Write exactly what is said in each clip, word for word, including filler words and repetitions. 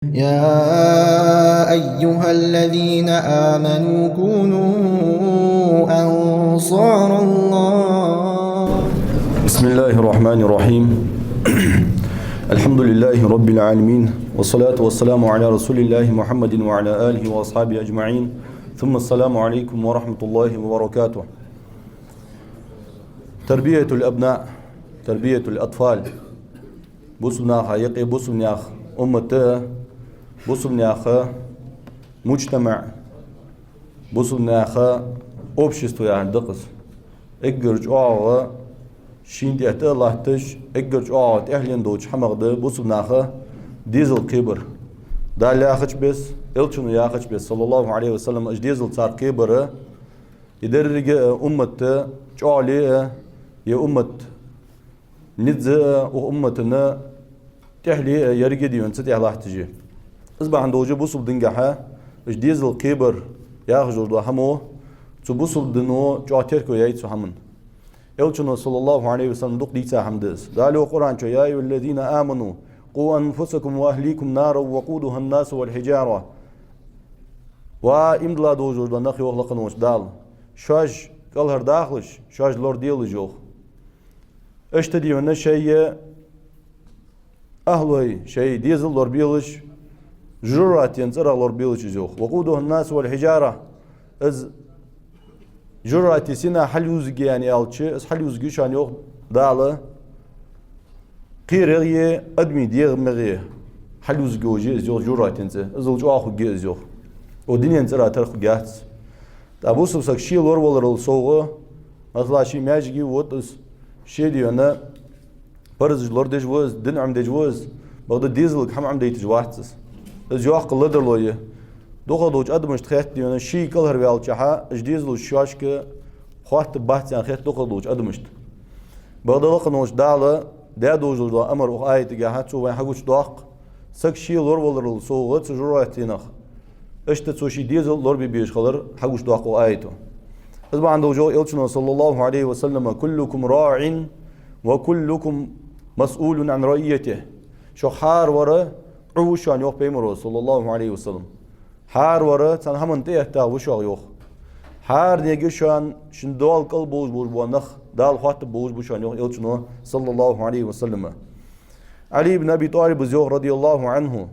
يا أيها الذين آمنوا كونوا أنصار الله. بسم الله الرحمن الرحيم. الحمد لله رب العالمين، والصلاة والسلام على رسول الله محمد وعلى آله وأصحابه أجمعين. ثم السلام عليكم ورحمة الله وبركاته. تربية الأبناء، تربية الأطفال. Бусалба наха юкъе, бусалба наьха уммата, бусалба наьха муджтамаӀ, бусалба наьха общество яхар да-кх из. Эггара чӀоагӀа шийна тӀехьа тӀа а латташ, эггара чӀоагӀа тӀехьлен долча хӀамах да бусалба наха дезал кхебар. Дала яхача беса, Элчано яхача беса, صلى الله عليه وسلم, уж дезал цар кхебар, из деррига а уммат чӀоагӀле а, из уммат низ а, укх уммата тӀехьле а еррига а дийна цу тӀехьа латташ я. Из бахьан долаш бусалба дингахьа уж дезал кхебар яхаш дола хӀама, цу бусалба дино чӀоагӀа терко яьй цу хӀаман. Элчано, صلى الله عليه وسلم, дукха дийца хӀама да из. Дала йоах Къуръан чу: يا أيها الذين آمنوا قوا أنفسكم وأهليكم نارا وقودها الناس والحجارة. Ва иман дилла долаш дола нах, йоах лакха волча Дала, шоаш кӀалхардахалаш, шоаш лораделаш, йоах. Иштта дийна шоай ахӀлой, шоай дезал лорабелаш, жожагӀатен цӀерах лорабелаш из, йоах. وقودها الناس والحجارة. Из жожагӀате, сенах хьалъюзаргья аьлча, из хьалъюзаргья шоана, йоах Дала, кхерагӀеи адамий дегӀамегӀеи хьалъюзаргйолаш я из, йоах, жожагӀатен цӀи. Иззал чӀоагӀа хургья из, йоах. Укх дунен цӀерах тара хургьяц. ТӀаккха бусалба саг ше лораваларал совгӀа, масала, ший маьждиге вода из, ше дийна парзаш лорадеш ва из, дин Ӏомадеш ва из, бакъда дезалга хӀама Ӏомадайташ вац из. Из йоккха ладарло я. ДукхагӀдолча адамашта хет дийна, ший кӀалхарваьлчахьа, уж дезалаш шоашка хоаттаргбац аьнна хет дукхагӀдолча адамашта. Бакъда лакха волча Дала даь долаш дола амар укх аятагахьа, цо вайна хьагучадоаккх, саг ше лораваларал совгӀа цу жожагӀатенах, иштта цо ший дезал лорабе безаш хилар хьагучадоаккх укх аято. Из бахьан долаш йоах Элчано, صلى الله عليه وسلم: كلكم راع وكلكم مسؤول عن رعيته. Шух хӀаравар Ӏу ва шоана, йоах Пайхамаро, صلى الله عليه وسلم. ХӀаравар цхьан хӀаман тӀехьа этта ва шух, йоах. ХӀаранега шоана шун дола кӀал болаш болаш бола нах Дала хоаттаргболаш ба шоана, йоах Элчано, صلى الله عليه وسلم. Ӏали ибн Аби ТӀалиба йоах, رضي الله عنه,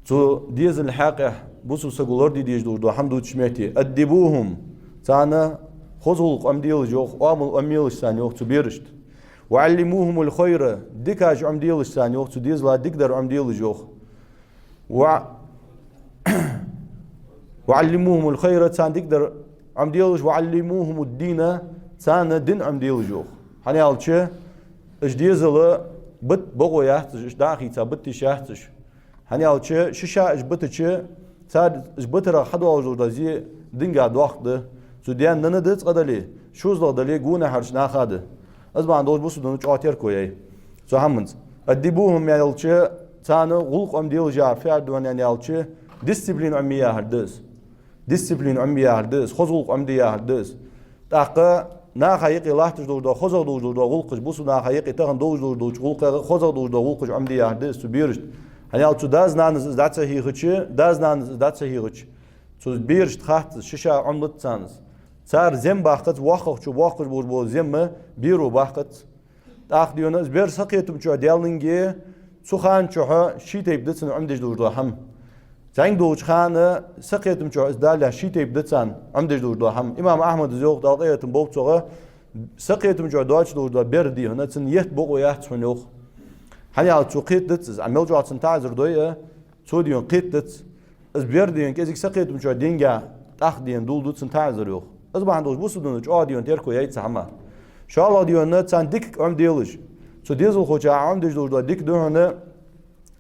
цу дезала хьакъехьа бусалба саго лораде дезаш долаш дола хӀама дувцача метте: أدبوهم, царна хоза гӀулакх Ӏомаделаш, йоах, оамал Ӏомаелаш царна, йоах, цу берашта. وعلموهم الخير, дикаш Ӏомаделаш царна, йоах, цу дезала дикадар Ӏомаделаш, йоах. وعلموهم الخير, царна дикадар Ӏомаделаш, وعلموهم الدين, царна дин Ӏомаделаш, йоах. ХӀана аьлча, уж дезала бита бокъо яц уж, уж дӀа а хийца бита йиш яц уж. ХӀана аьлча, шоаш уж битача, цар уж битарах хьадоалаш дола зе динга доккха да. Цу даь-наьна да цкъа дале, шозлагӀа дале, гонахьарча наха да. Из бахьан долаш бусалба дино чӀоагӀа терко яьй цу хӀаманца. أدبوهم аьлча, царна гӀулакх Ӏомаделаш яхар фу яхар да аьлча, дисциплина Ӏомабе яхар да из. Дисциплина Ӏомабе яхар да из, хоза гӀулакх Ӏомаде яхар да из. ТӀаккха наха юкъе латташ долаш дола, хозагӀа долаш долаш дола гӀулакхаш, бусалба наха юкъе тахан долаш долаш долча гӀулакхех хозагӀа долаш дола гӀулакхаш Ӏомаде яхар да из цу берашта. ХӀана аьлча, цу даьс-нанас из дӀа ца хьехача, даьс-нанас из дӀа ца хьехача, цу берашта хац из, шоаш Ӏомалац царна из. Цар зем баккхац, воккхагӀчо боаккхаш болаш бола зем беро баккхац. ТӀаккха дийна из бер сакхетама чу даьллинге, цу хана чухь ший тайпа да цунна Ӏомадеш долаш дола хӀама. ЗӀамига долча хана сакхетама чухь из далале ший тайпа да царна Ӏомадеш долаш дола хӀама. Имам Ахьмада йоах, Дала къахетам болба цох, сакхетама чухь доацаш долаш дола бер дийна, цунна етта бокъо яц хьона, йоах. ХӀана аьлча, цо кхетадац из, Ӏа мел чӀоагӀа цунна таӀазар дой а, цо дийна кхетадац. Из бер дийна кӀезига сакхетама чухь денга тӀаккха дийна дулду цунна таӀазар, йоах. Из бахьан долаш бусалба дино чӀоагӀа дийна терко яьй цу хӀаман. ШоллагӀа дийна царна дика Ӏомаделаш. Цу дезалхочоа Ӏомадеш долаш дола дика да хьона,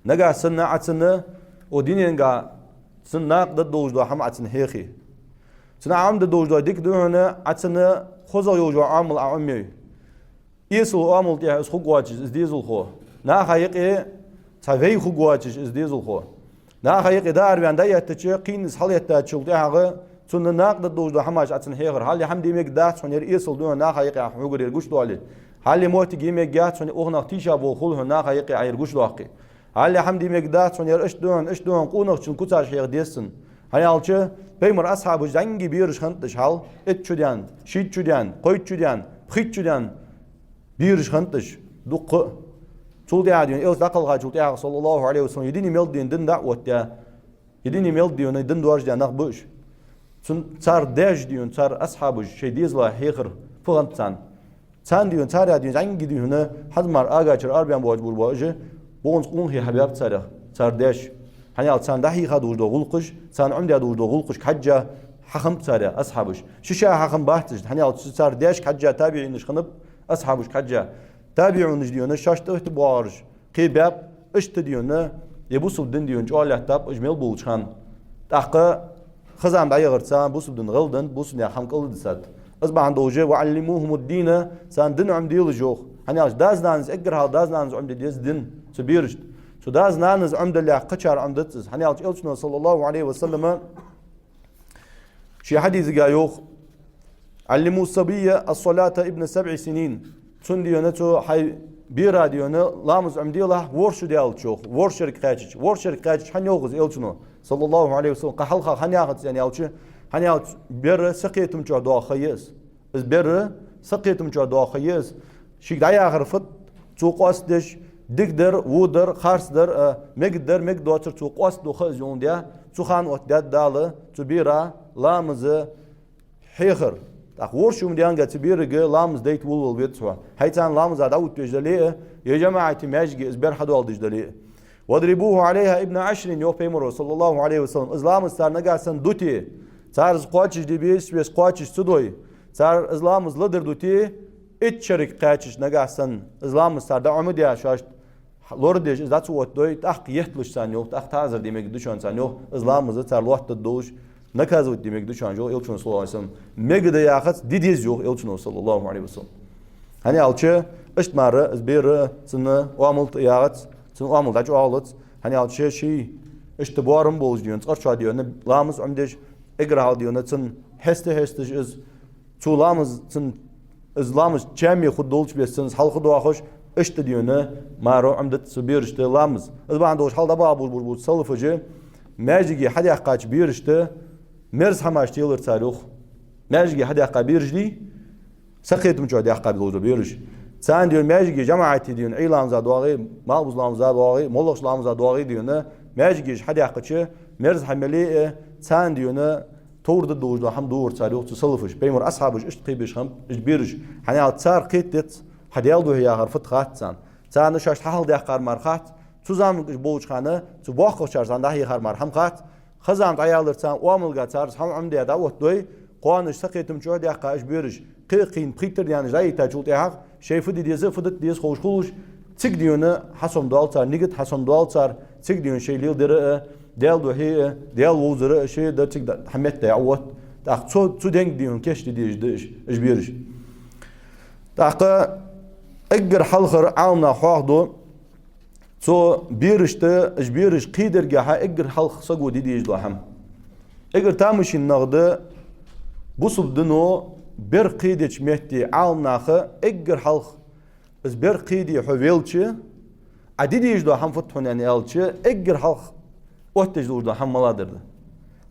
нагахьа санна Ӏа цунна укх дуненгахьа цунна накъадаргдолаш дола хӀама Ӏа цунна хьехе. Цунна Ӏа Ӏомадергдолаш дола дика да хьона, Ӏа цунна хозагӀа йолаш йола Ӏамал Ӏа Ӏомае. Эсала оамал тӀехьа из хургвоацаш из дезалхо, наха юкъе цхьа вай хургвоацаш из дезалхо, наха юкъе дӀаараваьнна дӀаэттача, кхийна из хьалъэттачул тӀехьагӀа цунна накъадаргдолаш дола хӀамаш Ӏа цунна хьехар. Хьалхе хӀама де мегаргдац хьона, ер эсала да хьона наха юкъе Ӏа хьогара ер гучадоале. Хьалхе моттиг е мегаргьяц хьона, укх наха тийша бола хул хьона наха юкъе Ӏа ер гучадоаккхе. Хьале хӀама де мегаш дац хьона, ер иштта да хьона, иштта да хьона, къонахчун куцаш хьеха деза цунна. ХӀана аьлча, пайхамара асхьабаш зӀамига бераш хиннад уж хьал, итт шу даьнна, шийтта шу даьнна, кхойтта шу даьнна, пхийтта шу даьнна бераш хиннад уж, дуккха а. Цул тӀехьагӀа да хьона, элча дӀакхалхачул тӀехьагӀа, саллаллахӀу Ӏалайхи ва саллам, е дина мел дина дин дӀаоттадаь, е дина мел дина дин доаржадаь нах ба уж. Цун, цар даьш да хьона, цар асхьабаш шоай дезала хьехар фу хиннад царна. Царна да хьона, цар а да хьона, зӀамига да хьона, хӀанз мара ага чура арабаьнна боацаш ба уж, бокъонца къонахий хьабаьб царех, цар даьша. ХӀана аьлча царна дӀахьийха долаш дола гӀулакхаш, царна Ӏомадаь долаш дола гӀулакхаш хьежжа хьахиннаб царех асхьабаш. Шоаш а хьахиннабац уж, хӀана аьлча цар даьшка хьежжа табиӀинаш хиннаб, асхьабашка хьежжа. ТабиӀунаш да хьона, шоашта тӀехьа боагӀараш кхебаьб, иштта да хьона, е бусалба дин да хьона чӀоагӀа лаьттаб уж мел болча хана. ТӀаккха хизам дӀаяхарца бусалба дин гӀелденнад, бусалба наьха хӀама кӀалдисад. Из бахьан долаш, «وعلموهم الدين», царна дин Ӏомаделаш, йоах. ХӀана аьлча дас-нанас, эггара хьалха дас-нанас Ӏомаде деза дин цу берашта. Цу дас-нанас Ӏомадаллалехь кхычар Ӏомадац из. ХӀана аьлча элчано, саллаллахӀу Ӏалайхи ва саллам, ший хьадисага йоах: «علموا الصبي الصلاة قبل سبع سنين». Цунна да хьона, цу хьай бера да хьона ламаз Ӏомаделахь ворхӀ шу даьлча, йоах, ворхӀ шерага кхаьчача. ВорхӀ шерага кхаьчача хӀана йоах из элчано, саллаллахӀу Ӏалайхи ва саллам, кхы хьалха хӀана яхац аьнна аьлча, хӀана аьлча бер сакхетама чу доагӀа ха я из. Из бер сакхетама чу доагӀа ха я из. Шийга дӀаяхар фуд, цо къоастадеш, дикадар, водар, харцдар, а, мегаргдар, мегадоацар цо къоастаду ха из йоландаь, цу хана оттадаьд Дала цу бера ламаза хьехар. ТӀаккха ворхӀ шу ма даьннагӀа цу берага ламаз дайта волавала веза хьо. Хьайца ламаза дӀаоттавеш дале а, е жамаӀате маьждиге из бер хьадоаладеш дале а. «واضربوه عليها ابن عشر», йоах пайхамаро, саллаллахӀу Ӏалайхи ва саллам. Из ламаз цар нагахьа санна дите, цар из кхоачашде безача беса кхоачаш ца дой, цар из ламаз ладар дите, итт шерага кхаьчача нагахьа санна, из ламаз цар дӀа Ӏомадаь, шоашта лорадеш из дӀа ца оттадой, тӀаккха етталаш царна, йоах, тӀаккха таӀазар де мегаш да шоана царна, йоах, из ламаз цар лоаттадергдолаш, наказывать де мегаш да шоана, йоах элчано, саллаллахӀу Ӏалайхи ва саллам. Мегаргда яхац, де деза, йоах элчано, саллаллахӀу Ӏалайхи ва саллам. ХӀана аьлча, иштта мара из бер, цун оамал тӀа яхац, цун оамал дӀачӀоагӀлац. ХӀана аьлча, ший иштта боарам болаш да хьона, цкъарчоа да хьона ламаз Ӏомадеш, эггара хьалха да хьона цун хьеста хьесташ из, цу ламаз, цун, из ламаз чам е хургдолча беса цун из хьалхадоахаш, иштта да хьона мара Ӏомадац цу берашта ламаз. Из бахьан долаш хьалха дӀабаха болаш ба салафаша, маьждиге хьадаьккхача берашта мерза хӀамаш телар цар, йоах. Маьждиге хьадаьккха бераш дий, сакхетама чу даьккха болаш дола бераш. Царна да хьона маьждиге жамаӀате да хьона Ӏуйра ламаза доагӀе, малхбуза ламаза доагӀе, моллагӀча ламаза доагӀе да хьона, маьждигаш хьадаьккхача, мерза хӀама яле а, царна да хьона товр дергдолаш дола хӀама дувцар цар, йоах, цу салафаша. Пайхамара асхьабаш иштта кхебеш хиннаб уж бераш. ХӀана аьлча цар кхетадаьд, хьа Даьла духьа яхар фуд хац царна. Царна шоашта хьалха даьккхар мара хац. Цу заманга уж болча хана цу боккхагӀчар царна дӀахьехар мара хӀама хац. Хизам дӀаяларца оамалга цар из хӀама Ӏомадаь дӀаоттадой, кхоана уж сакхетама чу даьккха уж бераш, кхы а кхийна пхийттара даьнна уж дӀаэттачул тӀехьагӀа, шоай фу де деза, фу дита деза ховш хулаш, цига да хьона хьасомадоал цар, нигат хьасомадоал цар, цига да хьона шоай леладер а, Даьла духьа а, Даьла вовзар а, шоай дар цига да-, хьа метте Ӏоотт. ТӀаккха цу, цу денга да хьона кийчде дезаш да уж, уж бераш. ТӀаккха эггара хьалхара Ӏаламнаха хьоахаду, цу берашта, уж бераш кхийдаргахьа эггара хьалха саго де дезаш дола хӀама. Эггара тамашийна нах да бусалба дино бер кхийдеча метте Ӏаламнаха эггара хьалха из бер кхийде хьо велча, Ӏа де дезаш дола хӀама фуд хьона аьнна аьлча, эггара хьалха оттадеш долаш дола хӀама малагӀдар да.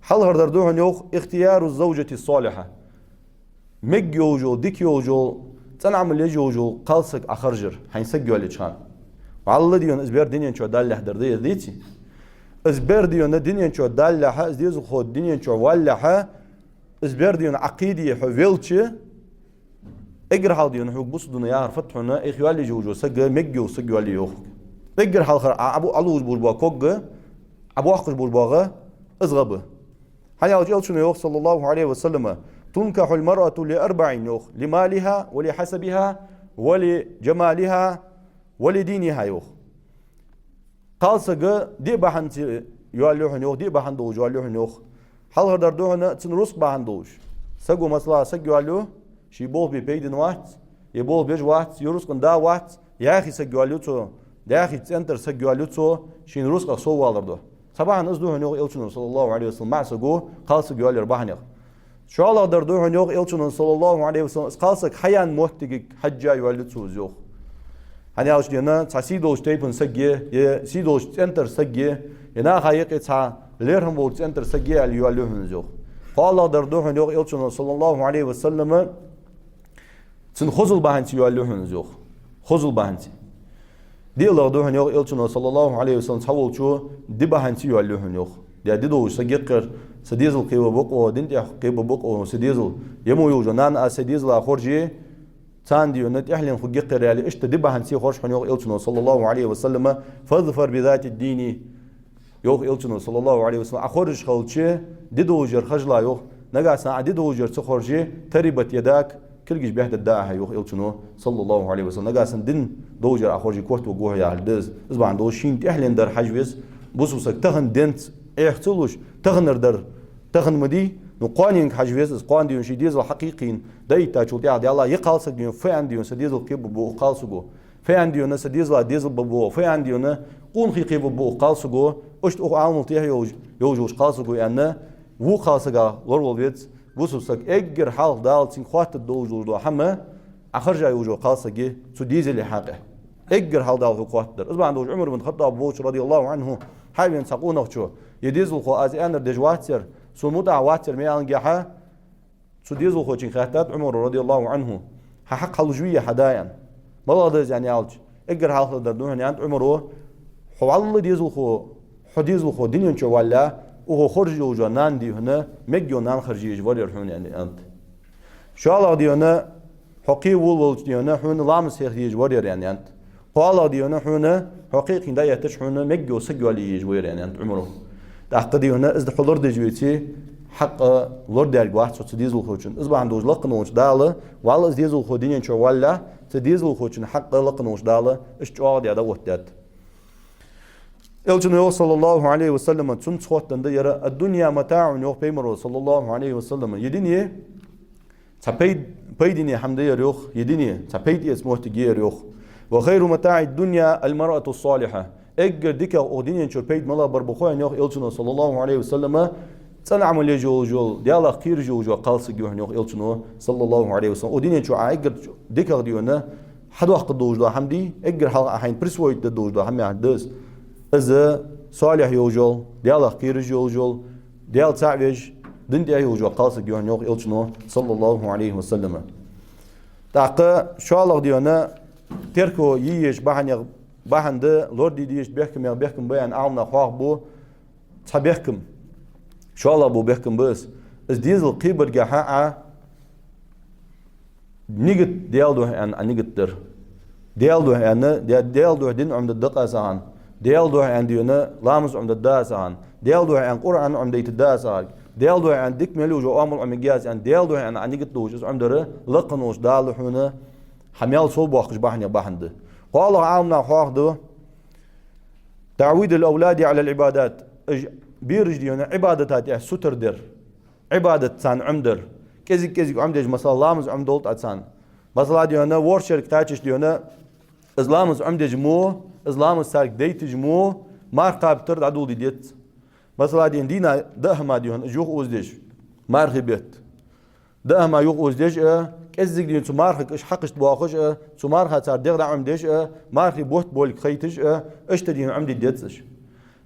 Хьалхардар да хьона, йоах, «اختيار الزوجة الصالحة». Мегаш йолаш йола, дика йолаш йола, цӀена Ӏамал еш йолаш йола кхалсаг Ӏа харжар, хьайна саг йоалаеча хана. Валла да хьона из бер дунен чу далалехь дар да, деций? Из бер да хьона дунен чу далалехьа, из дезалхо дунен чу валалехьа, из бер да хьона Ӏа кхийде хьо велча, эггара хьалха да хьона хьога бусалба дино яхар фуд хьона, Ӏайха йоалаеш йолаш йола саг мегаш йола саг йоалае, йоах. Эггара хьалхара Ӏа, Ӏа бу-, Ӏалувш болаш бола ког а, Ӏа боаккхаш болаш бола гӀа а, из гӀа ба. ХӀана аьлча элчано йоах, саллаллахӀу Ӏалайхи ва саллам: «تنكح المرأة لأربع», йоах: «لمالها ولحسبها ولجمالها ولدينها», йоах. Кхалсаг диъ бахьанца йоалаю хьона, йоах, диъ бахьан долаш йоалаю хьона, йоах. Хьалхардар да хьона цун рузкъа бахьан долаш. Саго, масала, саг йоалаю, ший болх бе пайдана вац, е болх беш вац, е рузкъан да вац, яхий саг йоалаю цо, яхий цӀен тӀара саг йоалаю цо, шийна рузкъах соввалар да. Цхьа бахьан из да хьона, йоах элчано, саллаллахӀу Ӏалайхи ва саллам, маӀа саго кхалсаг йоалаяра бахьанех. ШоллагӀдар да хьона, йоах элчано, саллаллахӀу Ӏалайхи ва саллам, из кхалсаг хьаяьнна моттигага хьежжа йоалаю цо из, йоах. ХӀана аьлча дийна, цхьа сий долча тайпан саг я, е сий долча цӀен тӀара саг я, е наха юкъе цхьа лерхӀам болча цӀен тӀара саг я аьнна йоалаю хьона из, йоах. КхоалагӀдар да хьона, йоах Элчано, صلى الله عليه وسلم, цун хозал бахьанца йоалаю хьона из, йоах. Хозал бахьанца. ДиълагӀа да хьона, йоах Элчано, صلى الله عليه وسلم, цхьаволчо ди бахьанца йоалаю хьона, йоах. Ди долаш саг я-кх ер, са дезал кхебергба-кх, дин тӀехьа кхебергба-кх са дезал. Е мо йолча нана а, са дезала хорже, царна дийна тӀехьленна хургья-кх ер аьле, иштта ди бахьанца хорж хьона, йоах Элчано, صلى الله عليه وسلم, فاظفر بذات الدين. Йоах Элчано, صلى الله عليه وسلم, Ӏа хоржаш хилча, ди долаш ер хержалахь, йоах. Нагахьа санна Ӏа ди долаш ер ца хорже, تربت يداك, кулгаш бӀехдаргда Ӏа, йоах Элчано, صلى الله عليه وسلم. Нагахьа санна ди долаш ер Ӏа хорже, котваргва хьо яхилга да из. Из бахьан долаш шийна тӀехьленна дар хьажа веза бусалба саг, тахан денз Ӏеха ца луш, таханара дар тахан ма дий, ну, кхоаненга хьажа веза из, кхоана дийна ший дезал хьакхайкхийна, дӀаэттачул тӀехьагӀа, Даьла, е кхалсаг дийна, фу аьнна дийна са дезал кхебергба укх кхалсаго. Фу аьнна дийна са дезала дезал бергба, фу аьнна дийна къонахий кхебергба укх кхалсаго, иштта укх Ӏаламал тӀехьа йолаш, йолаш йолча кхалсаго аьнна, вокх кхалсага лоравала веза бусалба саг. Эггара хьалха Дала цунга хоаттаргдолаш дола хӀама, Ӏа хержа йолаш йола кхалсаг я, цу дезала хьакъехьа. Эггара хьалха Дала хьога хоаттаргдар. Из бахьан долаш Ӏумар бин ХаттӀаб волча, رضي الله عنه, хьавена цхьа къонахчо, е дезалхо, аз аьннар деш вац ер, сона мутӀахьа вац ер ма аьллинге, цу дезалхочунга хаьттад Ӏумара, رضي الله عنه: «Хьа хьакъ хьалуш вий хьа да?» — аьнна. «МалагӀа да из?» — аьнна аьлча, эггара хьалха дар да хьона, аьннад Ӏумара: «Хьо вӀалла дезалхо, хьо дезалхо дунен чу валале, укхо хоржа йолаш йола нана дий хьона, мегаш йола нана хержа езаш вар ер хьона», — аьнна, аьннад. «ШоллагӀа дий хьона, хьо кхы волавелча дий хьона, хьона ламаз хьеха езаш вар ер», — аьнна, аьннад. «КхоалагӀа дий хьона, хьона хьо кхы кхийна дӀаэттача, хьона мегаш йола саг йоалае езаш вар ер», — аьнна, аьннад Ӏумара. ТӀаккха дий хьона, из хьо лорадеш веце, хьакъ лорадаьрг вац хьо цу дезалхочун. Из бахьан долаш лакха волча Дала, вӀалла из дезалхо дунен чу валале, цу дезалхочун хьакъ лакха волча Дала иштта чӀоагӀа даь дӀаоттадаьд. Элчано йоах, صلى الله عليه وسلم, цунца хоттаденна да ер: «الدنيا متاع», — йоах Пайхамаро, صلى الله عليه وسلم. Ер дуне цхьа пайд-, пайдане хӀама да ер, йоах, ер дуне цхьа пайда эца моттиг я ер, йоах. «وخير متاع الدنيا المرأة الصالحة». Эггара дикагӀа укх дунен чу пайда малагӀа бар ба хой, йоах Элчано, صلى الله عليه وسلم, цӀена Ӏамал еш йолаш йола, Даьлах кхераш йолаш йола кхалсаг я хьона, йоах Элчано, صلى الله عليه وسلم. Укх дунен чу Ӏа эггара дикагӀа дий хьона, хьадоаккхаргдолаш дола хӀама дий, эггара хьалха Ӏа хьайна присвоить дергдолаш дола хӀама яхилга да из. Из салихь йолаш йола, Даьлах кхераш йолаш йола, Даьла цаӀ веш, дин тӀа йолаш йола кхалсаг я хьона, йоах Элчано, صلى الله عليه وسلم. ТӀаккха шоллагӀа дий хьона, терко е езача бахьанех бахьан да, лораде дезача бехкамех бехкам ба аьнна Ӏаламнаха хьоахабу цхьа бехкам. ШоллагӀа бола бехкам ба из. Из дезал кхебаргахьа Ӏа нигат, Даьла духьа аьнна Ӏа нигат дар. Даьла духьа аьнна, Даь-, Даьла духьа дин Ӏомадергда аз хьона. Даьла духьа аьнна дий хьона, ламаз Ӏомадергда аз хьона. Даьла духьа аьнна, Къуръан Ӏомадайтаргда аз хьога. Даьла духьа аьнна, дика мел йолаш йола Ӏамал Ӏомаергья аз хьона. Даьла духьа аьнна Ӏа нигат долаш из Ӏомадар, лакха волча Дала хьона хьа маьл совбоаккхаш бахьанех бахьан да. КхоалагӀа Ӏаламнаха хьоахаду: «تعويد الأولاد على العبادات». Уж бераш дий хьона Ӏибадата тӀа сутара дар. Ӏибадат царна Ӏомадар. КӀезиг-кӀезига Ӏомадеш, масала, ламаз Ӏомадолда Ӏа царна. Масала дий хьона, ворхӀ шерага кхаьчача дий хьона, из ламаз Ӏомадеш мо, из ламаз царга дайташ мо, марха кхабийтар дӀадоладе деза. Масала дий хьона, дийнахьа даа хӀама дий хьона, уж юха озадеш, мархий бетта даа хӀама юха озадеш а, кӀеззига дий хьона цу мархага уж хьакхашта боахаш а, цу марха цар дегӀ дӀаӀомадеш а, мархий бутт болга хайташ а, иштта дий хьона Ӏомаде деза уж.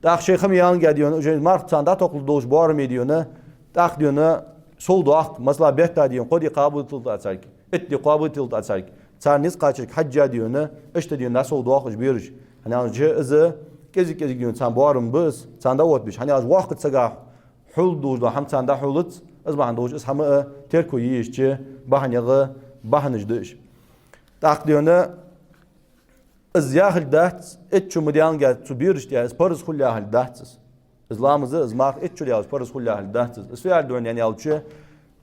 ТӀаккха шоай хӀама яланга дий хьона, уж марха царна дӀатокхалургдолаш боараме дий хьона, тӀаккха дий хьона сов доаккх, масала, бетта дий хьона кхо ди кхабийталда Ӏа царга, итт ди кхабийталда Ӏа царга, царна низ кхачарга хьежжа дий хьона, иштта дий хьона дӀасовдоаккх уж бераш. ХӀана аьлча из кӀезиг-кӀезига дий хьона царна боарам ба из, царна дӀаоттабеш. ХӀана аьлча воккхача сага хьулдолаш дола хӀама царна дӀахьулац, из бахьан долаш из хӀама а терко е езача бахьанех бахьанаш да уж. ТӀаккха дий хьона из яхилга дац, эццу ма даланга цу берашта тӀа из парз хул яхилга дац из. Из ламаз а, из марха эццу далаш парз хул яхилга дац из. Из фу яхилга да хьона аьлча,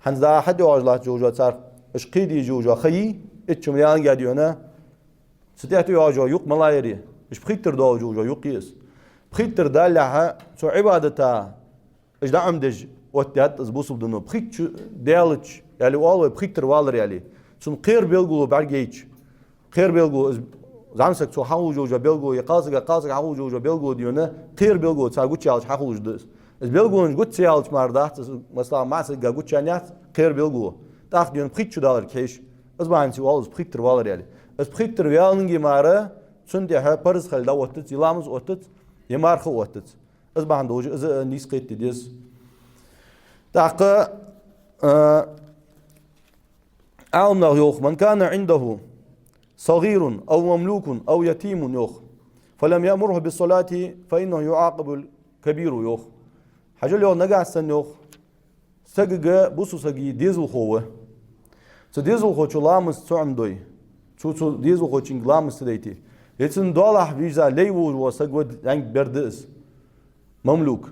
хӀанз дӀа хьатӀайоагӀаш латташ йолаш йола цар, уж кхийде йолаш йола ха йий, эццу ма даланга дий хьона, цу тӀехьа тӀайоагӀаш йола юкъ малагӀа я ер? Уж пхийттара доаллаш йолаш йола юкъ я из. Пхийттара далалехьа, цу Ӏибадата уж дӀаӀомадеш оттадаьд из бусалба дино. Пхийтта шу даьлча, аьле оал вай, пхийттара валар аьле. Цун кхера белгало бӀаргайча, кхера белгало, из зӀамсага цо хьахулаш йолаш йола белгало, е кхалсага, кхалсага хьахулаш йолаш йола белгало дий хьона, кхера белгало цар гучаяьлча хьахулаш да из. Из белгалонаш гуча ца яьлча мара дац из, масала, маӀа сага гучаяьннаяц кхера белгало. ТӀаккха дий хьона пхийтта шу даларга хьежаш, из бахьанца оал из пхийттара валар аьле. Из пхийттара ваьннагӀа мара, цунна тӀехьа парз хила дӀаоттац, е ламаз оттац, е марха оттац. Из бахьан долаш из а нийса кхетаде деза. ТӀаккха, а, Ӏаламнаха йоах: «من كان عنده صغير أو مملوك أو يتيم», йоах, «فلم يأمره بالصلاة فإنه يعاقب الكبير», йоах. Хьажал, йоах, нагахьа санна, йоах, сагага, бусалба сагага дезалхо ва. Цу дезалхочо ламаз ца Ӏомадой, цо цу дезалхочунга ламаз ца дайте, е цун доалахьа вижа лай волаш вола саг ва, зӀамига бер да из, мамлюк.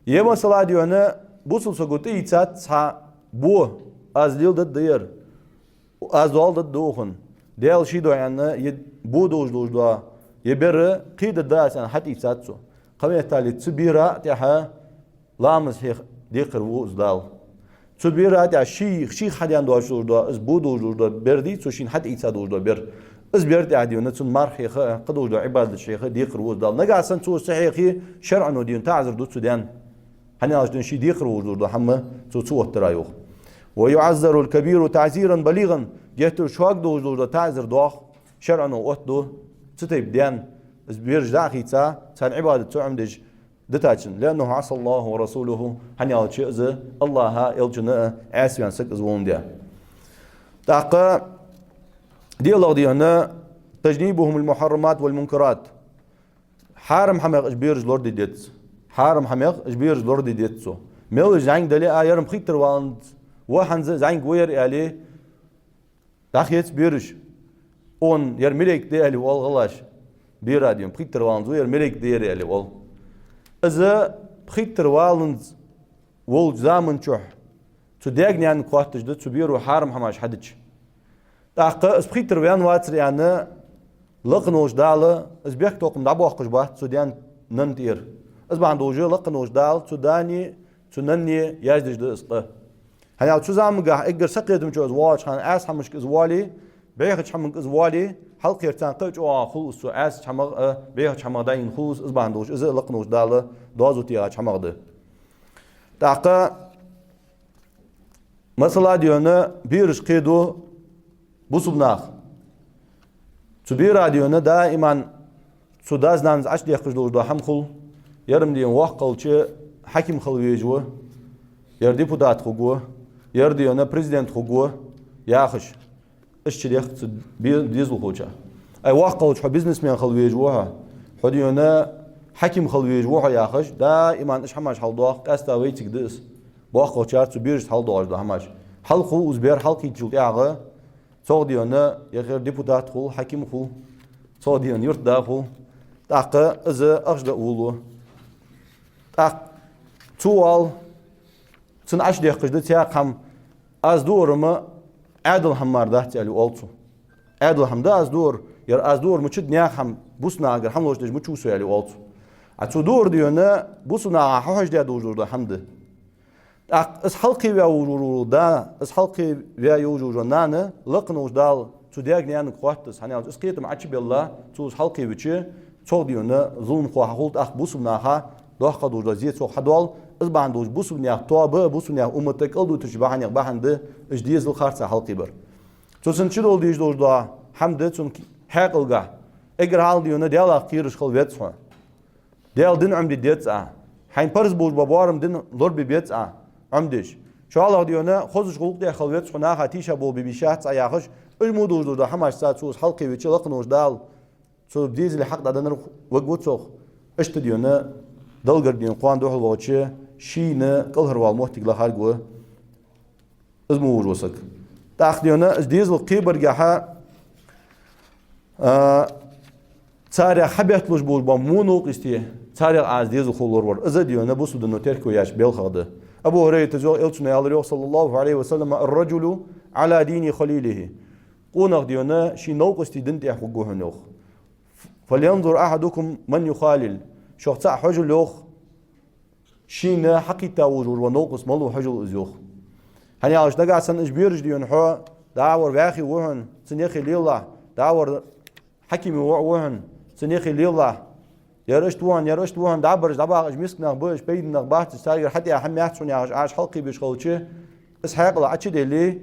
Е масала, дий хьона, бусалба саго тӀаийцад цхьа бо, аз леладергда ер, аз доал дергда укхунна, Даьла ший духьа аьнна, е бо долаш долаш да, е бер кхийдаргда аз аьнна, хьатӀаийцад цо. Кхыметтел цу бера тӀехьа ламаз хьеха декхар ва из Дала. Цу бера тӀехьа ший, шийх хьадена долаш долаш да, из бо долаш долаш да бер дий, цо шийна хьатӀаийца долаш да бер. Из бер тӀехьа, дий хьона, цунна марха хьеха, кхы долаш дола Ӏибадаташ хьеха декхар ва из Дала. Нагахьа санна цо ца хьехе, шарӀо, дий хьона, таӀзар ду цу даьна. ХӀана аьлча, дий хьона, ший декхар волаш долаш дола хӀама цо ца оттадара, йоах. «ويعزر الكبير تعزيرا بليغا», геттара шога долаш долаш дола таӀзар доах, шарӀо оттаду цу тайпа даьна, из бераш дӀа а хийца, царна Ӏибадат ца Ӏомадеш, дитачунна. «لأنه عصى الله ورسوله», хӀана аьлча из АллахӀа а, Элчанна а Ӏаьсий ваьнна саг из воландаь. ТӀаккха диълагӀа, дий хьона, «تجنيبهم المحرمات والمنكرات». Хьарам хӀамах уж бераш лораде деза. Хьарам хӀамах уж бераш лораде деза цо. Мел уж зӀамига дале а, ер-м пхийттара валанза ва, хӀанз а зӀамига ва ер аьле, дӀахеца бераш. Он ер малейк да аьле оал гӀалгӀаша. Бера, дий хьона, пхийттара валанза ва, ер малейк да ер аьле оал. Из пхийттара валанза волча заман чухь цу даьга-наьнага хоатташ да цу беро хьарам хӀамаш хьадича. ТӀаккха из пхийттара ваьнна вацар аьнна, лакха волча Дала из бехктокхам дӀабоаккхаш бац цу даьна-нанна тӀера. Из бахьан долаш лакха волча Дала цу даьнеи цу наннеи яздеш да из къа. ХӀана аьлча цу замангахь эггара сакхетамчо из воалача хана, Ӏаьсий хӀамашка из воале, бӀехача хӀаманга из воале, хьалкхера царна кхы а чӀоагӀа хул из цо, Ӏаьсача хӀамах а, бӀехача хӀамах дӀаийна хул из, из бахьан долаш из лакха волча Дала доазув тӀа яхача хӀамах да. ТӀаккха, масала, дий хьона, бераш кхеду бусалба наха. Цу бера, дий хьона, даиман цу даьс-нанас Ӏочудехкаш долаш дола хӀама хул: ер-м, дий хьона, воккха хилча хьаким хила везаш ва, ер депутат хургва, ер, дий хьона, президент хургва, яхаш. Иштта чудехк цу бе-, дезалхочоа. Ай, воккха хилча хьо бизнесмен хила везаш ва хьо, хьо, дий хьона, хьаким хила везаш ва хьо, яхаш, даиман иштта хӀамаш хьалдоах, къаьстта вайцига да из. БоккхагӀчар цу берашта хьалдоагӀаш дола хӀамаш. Хьалкхувл из бер, хьалкхийттачул тӀехьагӀа, цох, дий хьона, яхар депутат хул, хьаким хул, цох, дий хьона, юртда хул. ТӀаккха из ахча даа воалл. ТӀаккха цо оал, цунна Ӏочудехкаш да цхьаькха хӀама: «Аз дуар-м Ӏаьдала хӀама мара дац», аьле оал цо. «Ӏаьдала хӀама да аз дуар, ер аз дуар мичад наьха хӀама, бусалба нахагара хӀама лоацдеш мичав со», аьле оал цо. А цо дуар, дий хьона, бусалба наха хьахьожадаь долаш дола хӀама да. ТӀаккха из хьалкхеваь волаш вола да, из хьалкхеваь йолаш йола нана, лакха волча Дала цу даьга-наьнага хоатташ, хӀана аьлча из кхетам Ӏочубелла, цо из хьалкхевича, цох, дий хьона, зуламхо хьахул, тӀаккха бусалба наха доккха долаш дола зе цох хьадоал, из бахьан долаш бусалба наьха тоаба а, бусалба наьха уммат а кӀалдутарча бахьанех бахьан да уж дезал харцахьа хьалкхебар. Цу сенна чудоаладеш долаш дола хӀама да цун хьаькъалгахь. Эггара хьалха, дий хьона, Даьлах кхераш хила веза хьо. Даьла дин Ӏомаде деза Ӏа. Хьайна парз болаш бола боарам дин лорабе беза Ӏа Ӏомадеш. ШоллагӀа, дий хьона, хозача гӀулакх тӀа хила веза хьо, наха тийшаболх бе безаш яц Ӏа, яхаш, уж мо долаш дола хӀамашца цо из хьалкхевича, лакха волча Дала цу дезала хьакъ дӀаденнар варгва цох. Иштта, дий хьона, Даьлагара, дий хьона, кхоана духьалвоагӀача шийна кӀалхарвала моттиг лахаргва из мо волаш вола саг. ТӀаккха, дий хьона, из дезал кхебаргахьа, а, царех хьабетталуш болаш бола во новкъостий, царех Ӏа из дезалхо лоравар. Из а, дий хьона, бусалба дино терко яьча белхех да. Абу ХӀурайрас йоах, Элчано аьлар, йоах, صلى الله عليه وسلم: «الرجل على دين خليله». Къонах, дий хьона, ший новкъостий дина тӀа хургва хьона, йоах. «فلينظر أحدكم من يخالل». Шух цаӀ хьожал, йоах, шийна хьакхийтта волаш вола новкъост малув, хьожал из, йоах. ХӀана аьлча нагахьа санна уж бераш, дий хьона, хьо дӀавар ваьхий ва хьона, цун яхе лелахь, дӀавар хьакима воӀ ва хьона, цун яхе лелахь, ер иштта ва хьона, ер иштта ва хьона, дӀабараш дӀабаха, уж мискача нах ба, уж пайдана нах бац, уж царгара хьатӀаяха хӀама яц хьона, яхаш, Ӏа уж хьалкхебеш хилча, из хьаькъал Ӏочудале,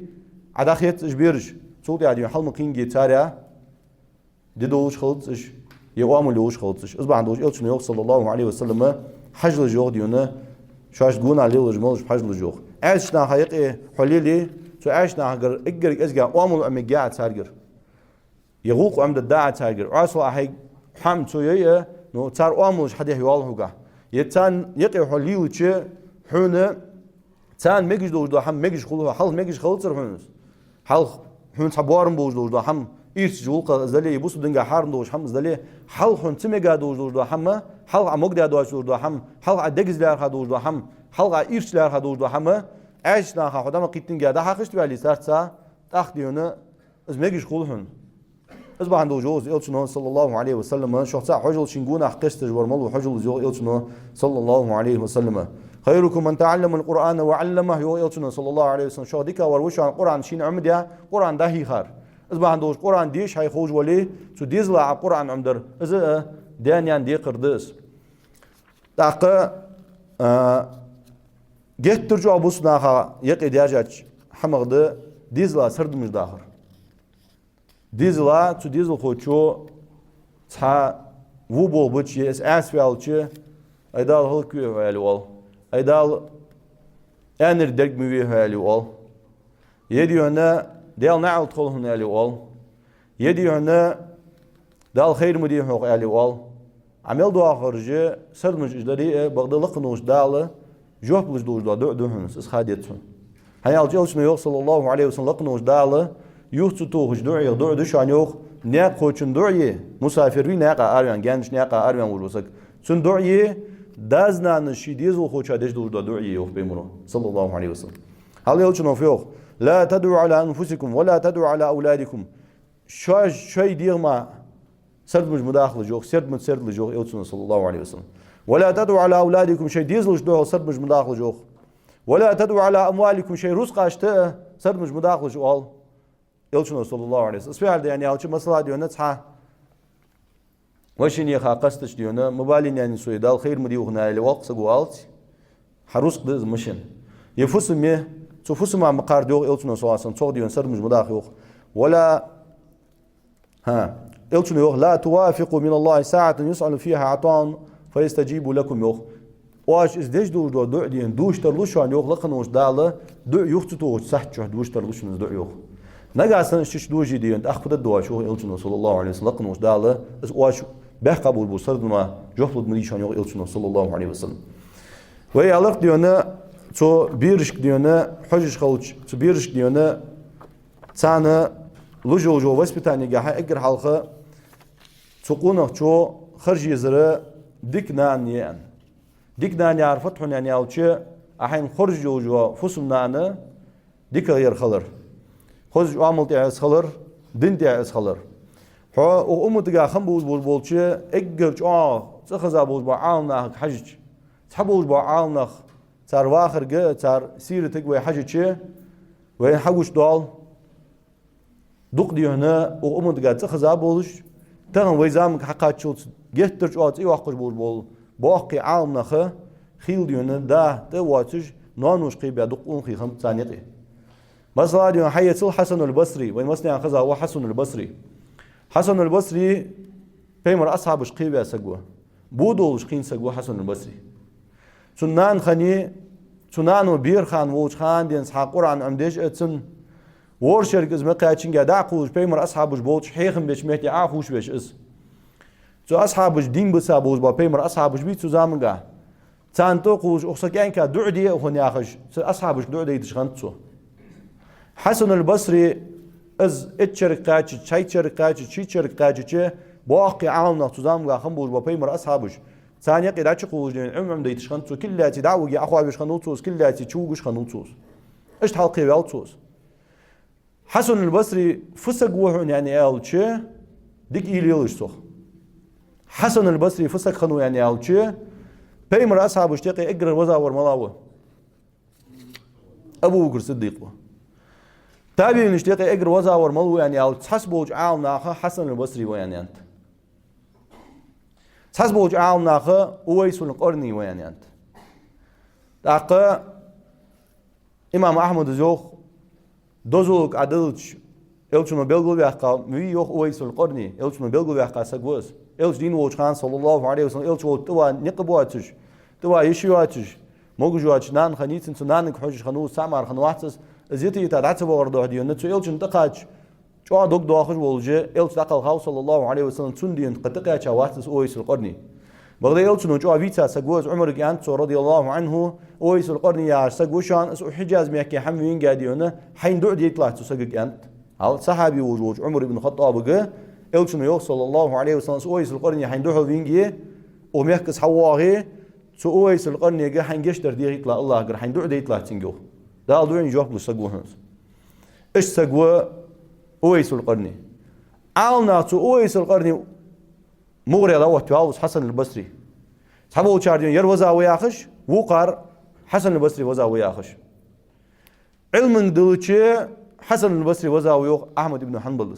Ӏа дӀахеца уж бераш, цул тӀехьа, дий хьона, хьалма кхийна гӀе царех, ди долаш хилац уж, е оамал йолаш хилац уж. Из бахьан долаш Элчано йоах, саллаллахӀу Ӏалайхи ва саллам, хьажалаш йоах дийна, шоаш гонахьа лелаш малаш хьажалаш йоах. Ӏаьсача наха юкъе хьо леле, цу Ӏаьсача нахагара эггара кӀезига оамал Ӏомаергья Ӏа царгара. Е гӀулакх Ӏомадергда Ӏа царгара. Ӏаьсал Ӏа хьайга хӀама цо йой а, ну, цар оамалаш хьадехьа йоалл хьога. Е царна юкъе хьо лелача, хьона царна мегаш долаш дола хӀама мегаш хул хьона, хьалха мегаш хилацар хьона из. Хьалха хьона цхьа боарам болаш долаш дола хӀама, ирчача гӀулакхах из дале, е бусалба динга хьарам долаш хӀама из дале, хьалха хьона ца мега долаш долаш дола хӀама, хьалха Ӏа могадаь доацаш долаш дола хӀама, хьалха Ӏа дегаза лаьрхӀа долаш дола хӀама, хьалха Ӏа ирча лаьрхӀа долаш дола хӀама, Ӏаьсача наха хьо дӀа-м кхийттинге дӀахьежаш ваьле царца, тӀаккха дийна из мегаш хул хьона. Из бахьан долаш йоах из Элчано, саллаллахӀу Ӏалайхи ва саллам, шух цхьа хьожал шийна гонахьа кхесташ вар малав хьожал из йоах Элчано, саллаллахӀу Ӏалайхи ва саллам. «خيركم من تعلم القرآن وعلمه», йоах Элчано, саллаллахӀу Ӏалайхи ва саллам. Шух дикагӀвар ва шоана Къуръан шийна Ӏомадаь, Къуръан дӀахьийхар. Из бахьан долаш Къуръан деша хьайна ховш вале, цу дезала Ӏа Къуръан Ӏомадар, из а даь-наьна декхар да из. ТӀаккха, а, геттара чӀоагӀа бусалба наха юкъе даьржача хӀамах да дезала сардамаш дахар. Дезала, цу дезалхочо цхьа во болх бича, е из Ӏаьса ваьлча, ай Дала хӀалакве хьо аьле оал. Ай Дала аьннар дерг ма ве хьо аьле оал. Е дийна Даьла наӀалт хилва хьона аьле оал. Е дийна Дала хайр ма де хьох аьле оал. Ӏа мел доахараш, сардамаш уж даре а, бакъда лакха волча Дала жоп луш долаш дола дуӀа да хьона из, из ха деза хьона. ХӀана аьлча Элчано йоах, саллаллахӀу Ӏалайхи ва саллам, лакха волча Дала юха ца тохача дуӀех дуӀа да шоана йоах, наькъахочун дуӀае, мусафир вий наькъа араваьнна, гаьнаш наькъа араваьнна волаш ва саг. Цун дуӀае даь-нанас ший дезалхочоа деш долаш дола дуӀае йоах Пайхамаро, саллаллахӀу Ӏалайхи ва саллам. ХӀаьта Элчано фу йоах: «لا تدعوا على أنفسكم ولا تدعوا على أولادكم». Шоаш шоай дегӀама сардамаш ма дахалаш йоах, сердамаца сердалаш йоах Элчано, саллаллахӀу Ӏалайхи ва саллам. «ولا تدعوا على أولادكم», шоай дезалашта духьал сардамаш ма дахалаш йоах. «ولا تدعوا على أموالكم», шоай рузкъашта а сардамаш ма дахалаш оал Элчано, саллаллахӀу Ӏалайхи ва саллам. Из фу яхар да аьнна аьлча, масала дийна цхьа машин яха кхестача дийна, ма балийна аьнна со, Дала хайр ма де хьона аьле, воккха саго алац, хьа рузкъа да из машин. Е фусам я, цу фусама ма кхарда йоах Элчано, саллаллахӀу Ӏалайхи ва саллам, цох дийна сардамаш ма даха йоах. «ولا» ХӀа, Элчано йоах: «لا تفوتوا من الله ساعة يسأل فيها عطاء فيستجيب لكم», йоах. Оаш из деш долаш дола дуӀа дийна дувш тарлу шоана йоах лакха волча Дала, дуӀа юха ца тохача сахьта чу дувш тарлу шоана из дуӀа йоах. Нагахьа санна из чу дувше дийна, тӀаккха фу дергда оаш йоах Элчано, саллаллахӀу Ӏалайхи ва саллам, лакха волча Дала, из оаш баьккха болаш бола сардама жоп лургда ма дий шоана йоах Элчано, саллаллахӀу Ӏалайхи ва саллам. Вай аьлар-кх дийна, цу берашка дийна, хьожаш хилча, цу берашка дийна, царна луш йолаш йола воспитанегахьа эггара хьалха цу къонахчо хержа езар дика нана я аьнна. Дика нана яхар фуд хьона аьнна аьлча, Ӏа хьайна хоржа йолаш йола фусам-нана дикагӀа ер хилар. Хозача оамал тӀа из хилар, дин тӀа из хилар. Хьо укх умматагахьа хинна болаш болча эггара чӀоагӀа цӀихеза болаш бола Ӏаламнахага хьажача, цхьаболаш бола Ӏаламнах, цар вахарга, цар сиратага вай хьажача, вайна хьагучадоал дукха дийна укх умматагахьа цӀихеза болаш, тахан вай заманга хьакхаччалца геттара чӀоагӀа цӀи йоаккхаш болаш бола боккхий Ӏаламнах хийла дийна да тӀа а воацаш, ноаноша кхебаь дукха къонахий хиннаб царна юкъе. Масала дийна хьаэцал Хьасанул Басри, вайна массанена хеза ва Хьасанул Басри. Хьасанул Басри Пайхамара асхьабашка кхеваь саг ва. Бо долаш кхийна саг ва Хьасанул Басри. Цун нана хиннай, цу нано бера хана волча хана денз хьа Къуръан Ӏомадеш а цун, ворхӀ шерага из ма кхаьчинге дӀа а кхувлаш, Пайхамара асхьабаш болча хьехам беча метте Ӏохувш веш из. Цу асхьабаша дийна бисса болаш бола Пайхамара асхьабаш бий цу заманга. Царна тӀа а кхувлаш, укх са кӀаьнка дуӀа де а хьона яхаш, цу асхьабашка дуӀа дайташ хиннад цо. Хьасанул Басри, из итт шерага кхаьчача, цхьайтта шерага кхаьчача, шийтта шерага кхаьчача, боккхий Ӏаламнах цу заманга хинна болаш бола Пайхамара асхьабаш, царна юкъе дӀачукхувлаш дийна Ӏилма Ӏомадайташ хиннад цо, кулгаца дӀа а виге Ӏоховшаш хиннав цо из, кулгаца чу вугаш хиннав цо из. Иштта хьалкхеваьв цо из. Хьасанул Басри фу саг ва хьона аьнна аьлча, дика уйла елаш цох. Хьасанул Басри фу саг хиннав аьнна аьлча, Пайхамара асхьабашта юкъе эггара веза вар малав? Абу Бакр Сиддикъ ва. ТабиӀинашта юкъе эггара веза вар малав аьнна аьлча, цхьаболча Ӏаламнаха Хьасанул Басри ва аьнна аьннад. Цхьаболча Ӏаламнаха Увайсул Къарни ва аьнна аьннад. ТӀаккха имам Ахьмада йоах, дозалга Ӏа диллача, Элчано белгалваьккха вий йоах Увайсул Къарни, Элчано белгалваьккха саг ва из. Элча дийна волча хана, саллаллахӀу Ӏалайхи ва саллам, Элча волча тӀаван никъ боацаш, тӀаван йиш йоацаш, могаш йоацаш нана хиннай, цун нанага хьожаш хиннав из, цхьа а мара хиннавац из, из йита-йита дӀа ца вахар духьа дийна, цу Элчанна тӀакхача, чӀоагӀа дог доахаш волаш, Элча дӀакхелхав, саллаллахӀу Ӏалайхи ва саллам, цунна дийна кхы тӀакхаьча вац из Увайсул Къарни. Бакъда Элчано чӀоагӀа вийца саг ва из, Ӏумарага аьннад цо, радияллахӀу Ӏанху, Увайсул Къарни яхаш саг ва шоана, из укх Хьиджаз мехка хӀама вийнге а дийна, хьайна дуӀа дайталахь цу сагага, аьннад. Хьал сахьаби волаш волча Ӏумар ибн ХаттӀабага Элчано йоах, саллаллахӀу Ӏалайхи ва саллам, из Увайсул Къарни хьайна духьал вийнге, укх мехка из хьавоагӀе, цу Увайсул Къарнега хьайна гешт дар дехийталахь АллахӀагара, хьайна дуӀа дайталахь цунга, йоах. Дала дуӀайна жоп лу саг ва хьона из. Иштта саг ва Увайсул Къарни. Ӏаламнаха цу Увайсул Къарни мугӀаре дӀаоттаваьв из Хьасан аль-Басри. Цхьаболчар дийна ер веза ва яхаш, вокхар Хьасан аль-Басри веза ва яхаш. Ӏилманга диллача Хьасан аль-Басри веза ва йоах Ахьмад ибн Хьанбала.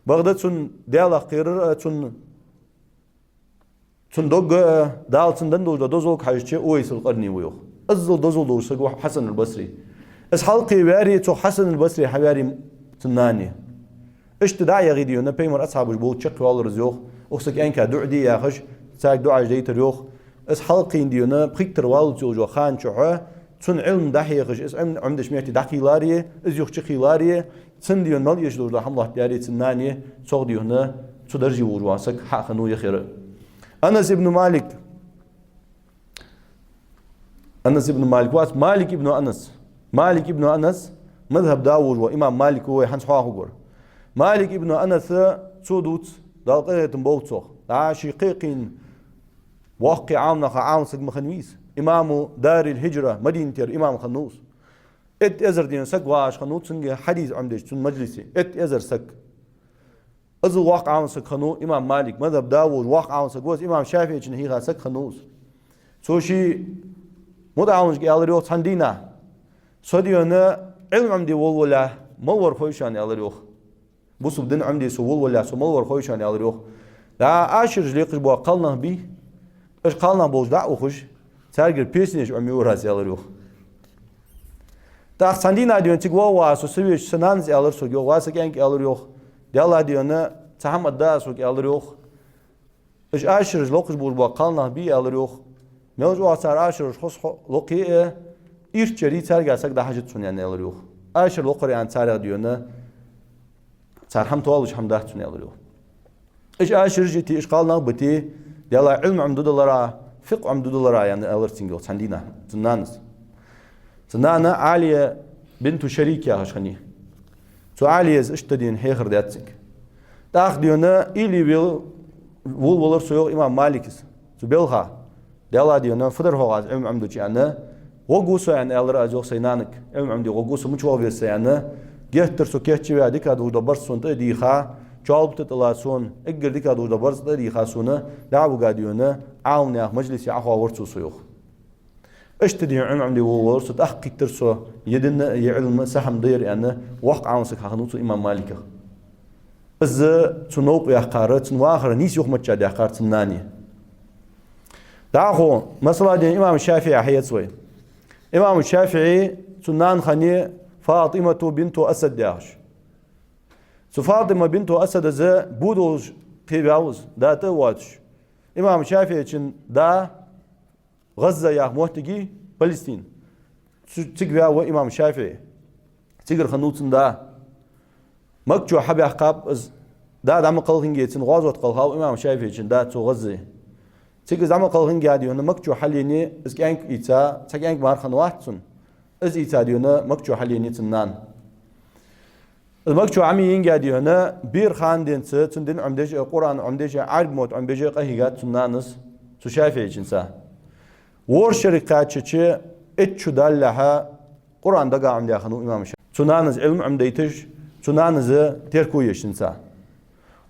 Бакъда цун Даьлах кхерар а, цун, цун дог а, Дала цунна денна долаш дола дозалга хьежача, Увайсул Къарни ва йоах. Иззал дозал долаш саг ва Хьасан аль-Басри. Из хьалкхеваьри, цу Хьасан аль-Басре хьаваьри цун нана. Иштта дӀа а яхе дийна, пайхамара асхьабаш болча чакхйоалар из йоах, укх са кӀаьнка дуӀа де яхаш, царга дуӀаш дайтар йоах. Из хьалкхийна дийна, пхийттара валлалца йолча хана чухь, цун Ӏилма дӀахьехаш, из Ӏилма Ӏомадеча метте дӀакхийлари, из юха чукхийлари, цунна дийна мел эшаш долаш дола хӀама лоаттадаьри цун нана, цох дийна цу дарже волаш вола саг хьахиннав йихера. Анас ибн Малик, Анас ибн Малик вац, Малик ибн Анас. Малик ибн Анас, мазхӀаба да волаш вола имам Малик ва вай хӀанз хьоахавар. Малик ибн Анас, цо дувц, Дала къахетам болба цох, дӀа ший кхы а кхийна воккхий Ӏаламнаха Ӏалам саг ма хиннавий из. Имаму Дарил-Хиджра, Мадинатера имам хиннав из. Итт эзар дийна саг вагӀаш хиннав цунга хьадис Ӏомадеш, цун мажлисе. Итт эзар саг. Иззал воккха Ӏалам саг хиннав имам Малик, мазхӀаба да волаш воккха Ӏалам саг ва из, имам ШафиӀийчунна хьийха саг хиннав из. Цо ший мутаӀаламашка аьлар йоах цхьан дийнахьа: «Со дийна Ӏилма Ӏомаде волавалале, мала вар хой шоана?» — аьлар йоах. «Бусалба дин Ӏомаде со волавалале, со мала вар хой шоана?» — аьлар йоах. ДӀа Ӏашараш лекхаш бола кхалнах бий, уж кхалнах болча дӀа а ухаш, царгара песенаш Ӏомаю аз, аьлар йоах. ТӀаккха цхьан дийнахьа дийна цига воагӀа со, со вешта, са нанас аьлар сога йоах, ва са кӀаьнк, аьлар йоах, Даьллахьа дийна цхьа хӀама аргда аз хьога, аьлар йоах. Уж Ӏашараш локхаш болаш бола кхалнах бий, аьлар йоах. Мел чӀоагӀа цар Ӏашараш хоза хьо-, локхе а, ирчча а царгара саг дӀахьажац сона, аьнна, аьлар йоах. Ӏашар локхар, аьнна, царех дийна цар хӀама тоалуш хӀама дац сона, аьлар йоах. Уж Ӏашараш а йита, уж кхалнах а бита, Даьллахьа, Ӏилма Ӏомадодалара, фикъхӀ Ӏомадодалара, аьнна, аьлар цунга йоах цхьан дийнахьа цун нанас. Цун нана Ӏалия бинту Шарик яхаш хиннай. Цу Ӏалияс иштта дийна хьехар даьд цунга. ТӀаккха дийна уйла е вел-, волавелар со, йоах имам Малика, цу балха. Даьллахьа, дийна фу дар хьога аз Ӏилма Ӏомадича, аьнна, гӀоргва со, аьнна, аьлар аз йоах сай нанага, Ӏилма Ӏомаде гӀоргва со, мича вагӀа веза со, аьнна. Геттара со кийчъяь, дика долаш дола барзкъа сона тӀа а дийха, чоалбатта тӀа а латта сона, эггара дика долаш дола барзкъа тӀа а дийха сона, дӀа а вига, дийна Ӏаламнаьха мажлисе Ӏохоавир цо со, йоах. Иштта дийна Ӏилма Ӏомаде волавелар со, тӀаккха кхийттар со, е дин а, е Ӏилма а са хӀама да ер, аьнна, воккха Ӏалам саг хьахиннав цу имам Маликах. Из цун новкъа ваьккхар, цун вахар нийса юхамачча даьккхар цун нана. ДӀахо, масала, дийна имам ШафиӀий хьаэца вай. Имам ШафиӀий, цун нана хиннай ФатӀимату бинту Асад яхаш. Цу ФатӀима бинту Асадаз бо долаш кхеваьв из, да тӀа а воацаш. Имам ШафиӀийчун да ГӀазза яха моттиг я, Палестина. Цу-, цига ваьв имам ШафиӀий. Цигара хиннав цун да. Макка чу хьабаьккхаб из. Да дӀа ма кхалхинге, цун гӀазот кхелхав имам ШафиӀийчун да цу ГӀаззе. Цига из дӀа ма кхалхинге, дийна Макка чу хьалъенай, из кӀаьнк ийца, цхьа кӀаьнк мара хиннавац цун. Из ийца, дийна Макка чу хьалъенай цун нана. Из Макка чу Ӏомаенге, дийна, бера хана денз цун дин Ӏомадеш а, Къуръан Ӏомадеш а, Ӏарбий мотт Ӏомабеш а къахьийгад цун нанас цу ШафиӀийчунца. ВорхӀ шерага кхаьчача, итт шу далалехьа, Къуръан дагахьа Ӏомадаь хиннав имам ШафиӀий. Цу нанас Ӏилма Ӏомадайташ, цу нанас терко еш цунца.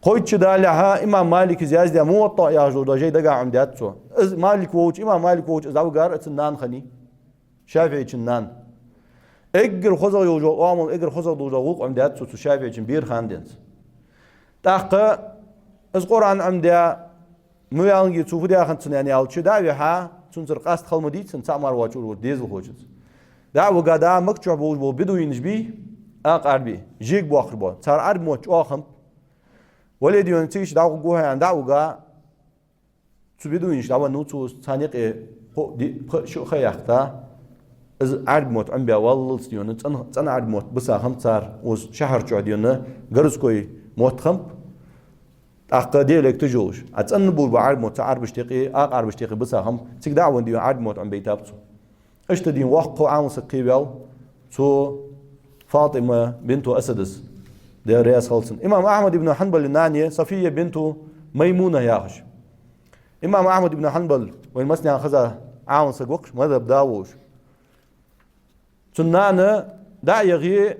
Кхойтта шу далалехьа имам Малика яздаь МуватӀа яхаш дола жай дагахьа Ӏомадаьд цо. Из Малик волча, имам Малик волча из дӀавигар а цун нана хиннай. ШафиӀийчун нана. Эггара хозагӀа йолаш йола оамал, эггара хозагӀа долаш дола гӀулакх Ӏомадаьд цо цу ШафиӀийчун бера хана денз. ТӀаккха из Къуръан Ӏомадаь, ма ваьллинге, цо фу даь хиннад цунна, аьнна аьлча, дӀа а вихьа, цунцара къаста хила ма дий цунна, цхьа а мара воацача урагӀора дезалхочунца. ДӀа а вига, да Макка чу болаш бола бедуинаш бий, акха Ӏарбий, жег бохкар бо. Цар Ӏарбий мотт чӀоагӀа хиннаб. Вале, дий хьона, цига дӀагӀоргва хьо аьнна дӀа а вига, цу бедуинаш дӀавеннав цо, царна юкъе кхо-, ди-, пхи-, шиъ ха яьккха. Из Ӏарбий мотт Ӏомабаь валлалца, дий хьона, цӀена, цӀена Ӏарбий мотт бисахиннаб цар, укх шахьар чу, дий хьона, городской мотт хиннаб. ТӀаккха диалекташ йолаш. А цӀена болаш бола Ӏарбий мотт цу Ӏарбашта юкъе, акха Ӏарбашта юкъе бисахиннаб, цига дӀа а венна, дий хьона, Ӏарбий мотт Ӏомабайтаб цо. Иштта, дий хьона, воккха хьо Ӏаламсаг кхеваьв цо, Фатима бинту Асадас, Даьла раьза хилва цунна. Имам Ахьмад ибн Хьанбала нана я Сафия бинту Маймуна яхаш. Имам Ахьмад ибн Хьанбал вайна массанена хеза Ӏаламсаг ва-кх, мазхӀаба да волаш. Цун нана дӀа а яхе,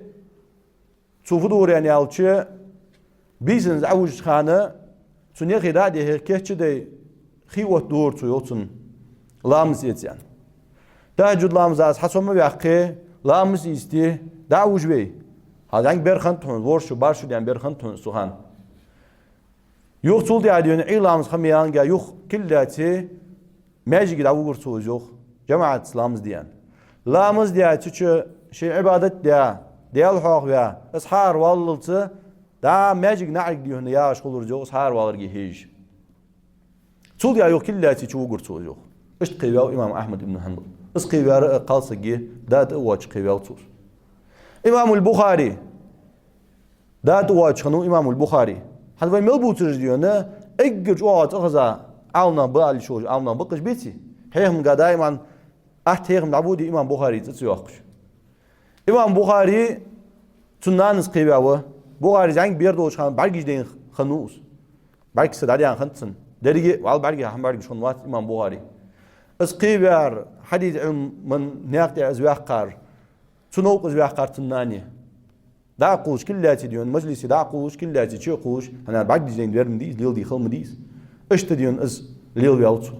цо фу дора аьлча, бийсанна Ӏовужача хана, цун яхе дӀа а дехе, кийчдаь хий оттадора цо, йоах цунна, ламаз эца аьнна. ТахӀаджуд ламаза аз хьасомаваьккхе, ламаз ийзийте дӀа а вужаве. Хьа зӀамига бер хиннад хьона, ворхӀ шу, барх шу даьнна бер хиннад хьона из цу хана. Юха цул тӀехьа, дий хьона, Ӏуйра ламаз ха ма яьннга, юха кулг лаьце, маьждиге дӀавугар цо из, йоах, жамаӀатаца ламаз де аьнна. Ламаз даь, цу чу ший Ӏибадат даь, Даьла хьоахаваь, из хьаараваллалца, дӀа маьждига наӀарга, дий хьона, ягӀаш хулар из, йоах, из хьаараваларга хьежаш. Цул тӀехьа юха кулг лаьце чувугар цо из, йоах. Иштта кхеваьв имам Ахьмад ибн Хьанбал. Из кхеваьр а кхалсаг я, да тӀа а воацаш кхеваьв цо из. Имамул Бухари. Да тӀа воацаш хиннав имамул Бухари. ХӀанз вай мел бувцараш, дий хьона, эггара чӀоагӀа цӀихеза Ӏаламнах ба аьлча, Ӏаламнах бакъаш беций? Хьехамга даиман атта хьехам дӀабоде имам Бухари цӀи ца йоаккхаш. Имам Бухари цун нанас кхеваь ва. Бухари зӀамига бер долча хана бӀаргаш дайна хиннав из. БӀаргса дӀадаьнна хиннад цун. Деррига а вӀалла бӀаргех хьабӀаргаш хиннавац имам Бухари. Из кхеваьр, хьадиса Ӏилман наькъа тӀа из ваьккхар, цу новкъа из ваьккхар цун нана я. ДӀа а кхувлаш кулг лаьце, дий хьона, мажлисе дӀа а кхувлаш, кулг лаьце чу а кхувлаш, хӀана аьлча бӀаргаш дайна вер ма дий из, леладе хила ма дий из. Иштта, дий хьона, из лелаваьв цо.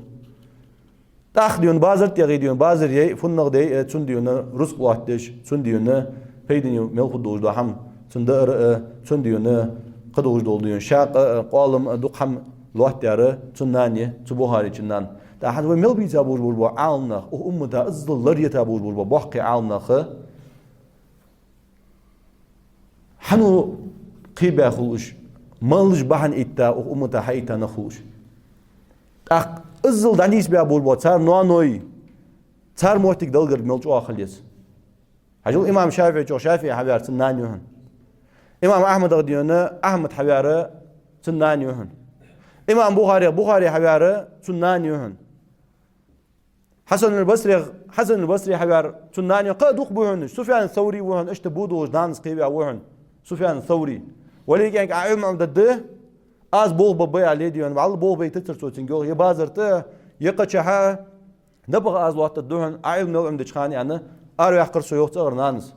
ТӀаккха, дий хьона, базар тӀа яхе, дий хьона, базар яй, фуннагӀа дай, э, цунна, дий хьона, рузкъа лоаттадеш, цунна, дий хьона, пайдане мел хургдолаш дола хӀама цунна даар а, цунна, дий хьона, кхыдолаш дола, дий хььона, шакъа а, къоалам а, дукха хӀама лоаттадаьр цун нана я, цу Бухаречун нана. ТӀаккха хӀанз вай мел бийца болаш бола Ӏаламнах, укх уммата иззал ларъйита болаш бола боккхий Ӏаламнах, хьан ва кхебаь хул уж, малаш бахьан этта укх уммата хьаэтта нах хул уж. ТӀаккха иззал дӀанийсбаь болаш бола цар ноаной, цар моттиг Даьлагара мел чӀоагӀа хила еза. Хьажал, имам ШафиӀийчох ШафиӀий хьаваьр цун нана я хьона. Имам Ахьмадах, дий хьона, Ахьмад хьаваьр цун нана я хьона. Имам Бухарех Бухари хьаваьр цун нана я хьона. Хьасанул Басрех Хьасанул Басри хьаваьр цун нана я хьона. Кхы а дукха ба хьона уж. Суфьян Саври ва хьона, иштта бу долаш нанас кхеваь ва хьона Суфьян Саври. Вале, кӀаьнк, Ӏа Ӏилма Ӏомадергда, аз болх баргба аьле, дий хьона, вӀалла болх байтацар цо цунга, йоах, е базар тӀа, е кхычахьа. НапагӀа аз лоаттадергда хьона, Ӏа Ӏилма мел Ӏомадеча хана, аьнна, араваьккхар цо, йоах, цӀагӀара нанас.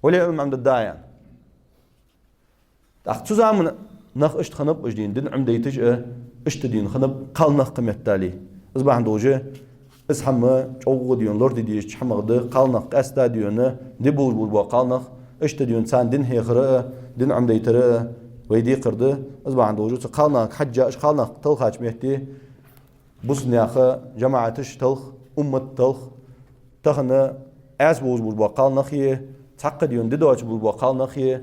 Вале, Ӏилма Ӏомадергда, аьнна. ТӀаккха цу заман нах иштта хиннаб уж, дий хьона, дин Ӏомадайташ а, иштта, дий хьона, хиннаб кхалнах кхыметтел. Из бахьан долаш, из хӀама чӀоагӀа, дий хьона, лораде дезача хӀамах да, кхалнах къаьстта, дий хьона, ди болаш болаш бола кхалнах, иштта, дий хьона, царна дин хьехар а, дин Ӏомадайтар а вай декхар да. Из бахьан долаш, цу кхалнахага хьежжа, уж кхалнах талхача метте, бусалба наьха жамаӀаташ талх, уммат талх, тахан Ӏеса болаш болаш бола кхалнахи, цхьаккха, дий хьона, ди доацаш болаш бола кхалнахи,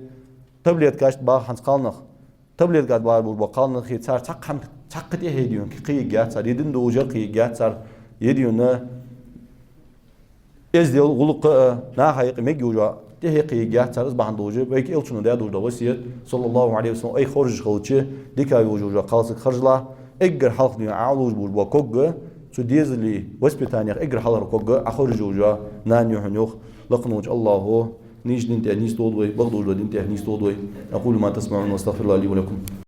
таблеткаш тӀа багӀа хӀанз кхалнах, таблеткаш тӀа багӀаш болаш бола кхалнахи, цар цхьаккха хӀама, цхьаккха тӀехье, дий хьона, кхеергьяц цар, е дин долаш а кхеергьяц цар, е, дий хьона, эздел, гӀулакх а, наха юкъе мегаш йола тӀехье кхеергьяц цар. Из бахьан долаш, вайга Элчано даь долаш дола васкет, саллаллахӀу Ӏалайхи ва саллам, вай хоржаш хилча, дика йолаш йола кхалсаг харжалахь. Эггара хьалха, дий хьона, Ӏа лувш болаш бола ког, цу дезала, воспитанех эггара хьалхара ког Ӏа хоржаш йола нана я хьона, йоах. Лакха волча АллахӀо нийсача дина тӀа нийсдолда вай, бакъдолча дина тӀа нийсдолда вай. أقول ما تسمعون وأستغفر الله لي ولكم.